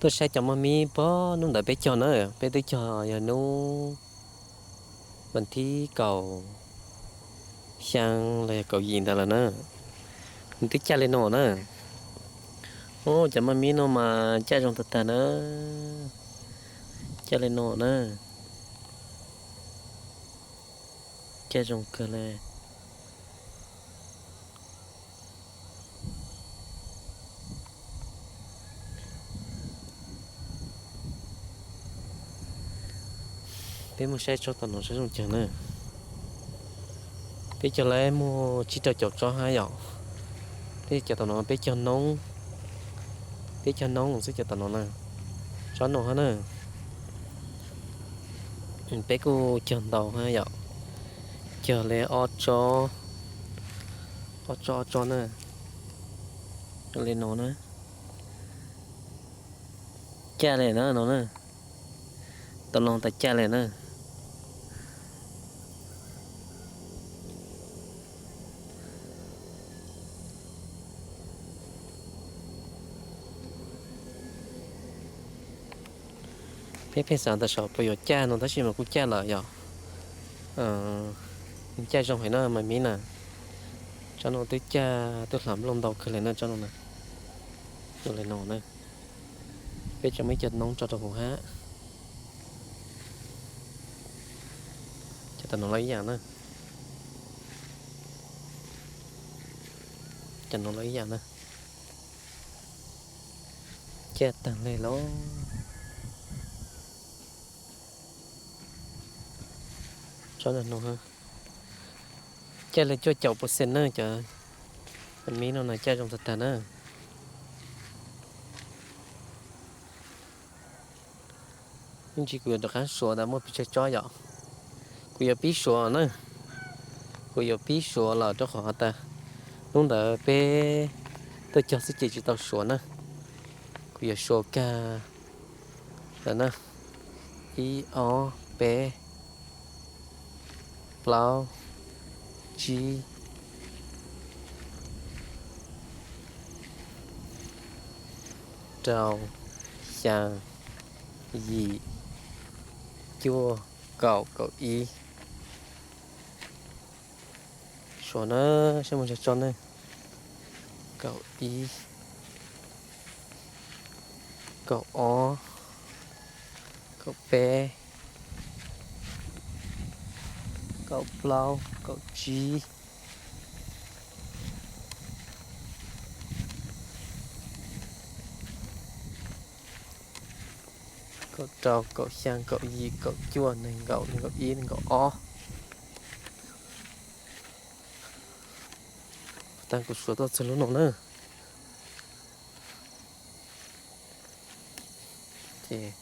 Tuaj saib cov maj mib puag hnub ntawd peb cog na, peb twb cog yog hnub vas thib kaum xyaa los yog kaum yim ntawd lawm na. Nws twb caj li no na. Ub, cov maj mib no mas caj zoo tag tag na. Caj li no na. Caj zoo kawg li. Peb mus saib tsob tom no saib zoo caag na. Peb cog lawm muaj tsib rau caum tsob hab yom. Peb cov tom no peb cog noob, peb cog noob xwb cov tom no na. Tsob no hab na. Peb kuj cog ntau hab yom. Cog li ob tsob, ob tsob ob tsob na. Li no na. Caj li na no na. Tom no tas caj li na. Peb pheej xav tas saum puas yuav caj no tab sis mas kuj caj lawm yom. Caj zoo heev na maj mib na. Tsob no twb caj twb hlav nplooj ntau kawg li na tsob no na. Li no na. Peb tseem muaj ib co noob tso rau hauv hab. Cov tom no los ib yam na. Cov no los ib yam na. Caj taag le los. Tsob no caj li cuaj caum percent na cov maj mib no na caj zoo tag tag na. Ib ntsis kuv yuav rov qab suav tas muaj pes tsawg tsob yom. Kuv yuav pib suav na. Kuv yuav pib suav los rau qhov has tas hnub ntawd peb tuaj cog xwb ces tsis tau suav na. Kuv yuav suav kag lawm na. Ib, ob, peb, plaub, tsib, rau, xyaa, yim, cuaj, kaum, kaum ib. Suav na, saib mus tso tso na. Kaum ib, kaum ob, kaum peb, kaum plaub, kaum tsib, kaum rau, kaum xyaa, kaum yim, kaum cuaj, nees nkaum, nees nkaum ib, nees nkaum ob. Tag kuv suav tuaj txug lub no na. Ces nees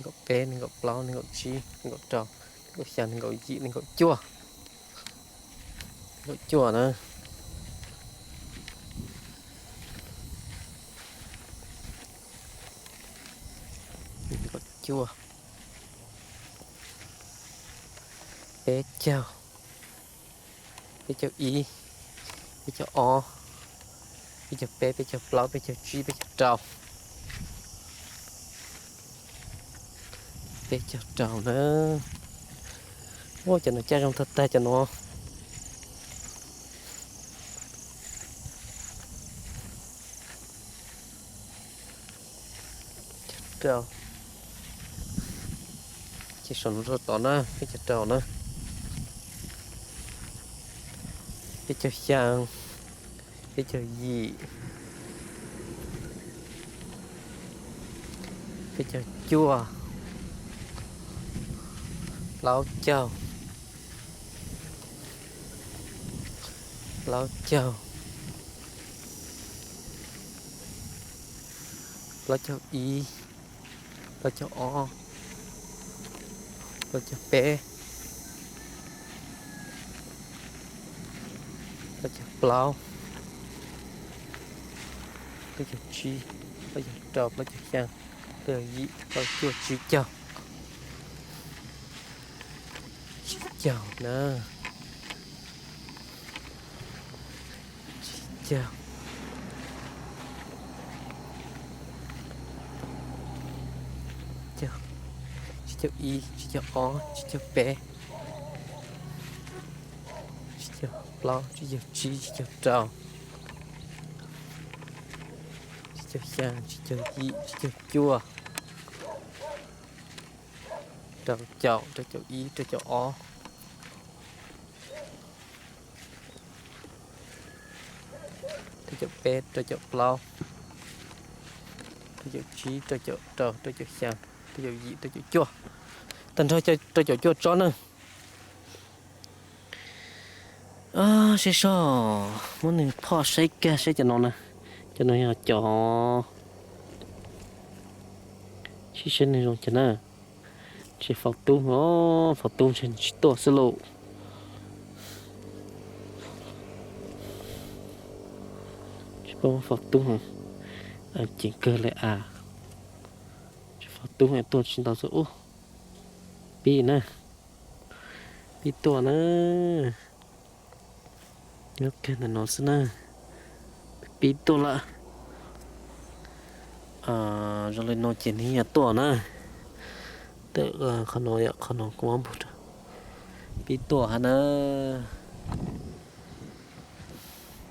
nkaum peb, nees nkaum plaub, nees nkaum tsib, nees nkaum rau, nees nkaum xyaa, nees nkaum yim, nees nkaum cuaj. Nees nkaum cuaj na. Nees nkaum cuaj. Peb caug, peb caug ib, peb caug ob, peb caug peb, peb caug plaub, peb caug tsib, peb caug rau. Peb caug rau na. Ua cov no caj zoo tag tag cov no. Rau. Ces saum no rau tod na, peb caug rau na. Peb caug xyaa, peb caug yim, peb caug cuaj, plaub caug, plaub caug, plaub caug ib, plaub caug ob, plaub caug peb, plaub caug plaub, plaub caug tsib, plaub caug rau, plaub caug xyaa, plaub caug yim, plaub caug cuaj, tsib caug. Tsib caug na. Tsib caug. caug, tsib caug ib, tsib caug ob, tsib caug peb, tsib caug plaub, tsib caug tsib, tsib caug rau, tsib caug xyaa, tsib caug yim, tsib caug cuaj, rau caum, rau caum ib, rau caum ob, rau caum peb, rau caum plaub, rau caum tsib, rau caum rau, rau caum xyaa, rau caum yim, rau caum cuaj. Tag nrho rau caum cuaj tsob na. Saib seb, muab nws phoj saib kiag saib cov no na. Cov no yog cov, sim saib nws zoo cas na. Tsis faus tub os, faus tub ntshe tsis tuaj xwb lauj. Tsis paub faus tub, ceev kawg li as. Tsis faus tub tuaj tsis ntau xwb ub. Pib na, pib tuaj na. Nyob kiag ntawm no xwb na, pib tuaj lawm. Zoo li no ces nws yuav tuaj na. Qhov no yom, qhov no kuv muab npog rau. Pib tuaj hab na.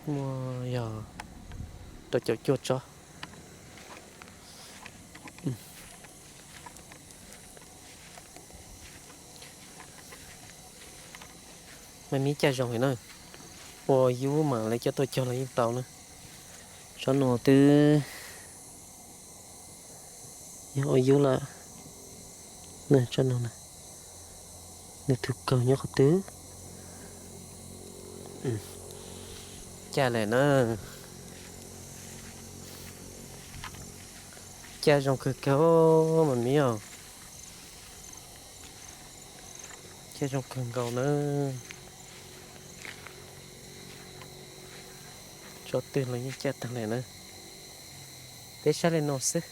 Muaj yog rau caum cuaj tsob. Mas miv caj zoo li na, ua yub mas lawv coj tuaj cog los yeej tau na. Tsob no twb yog ua yub lawm. Tsob no, nws tus kawg nyob qhov twg? Caj lawm na. Caj zoo kawg kawg mas miv os. Caj zoo kawg nkaus na. Tsob twg los yeej caj tag li na. Peb saib li no xwb.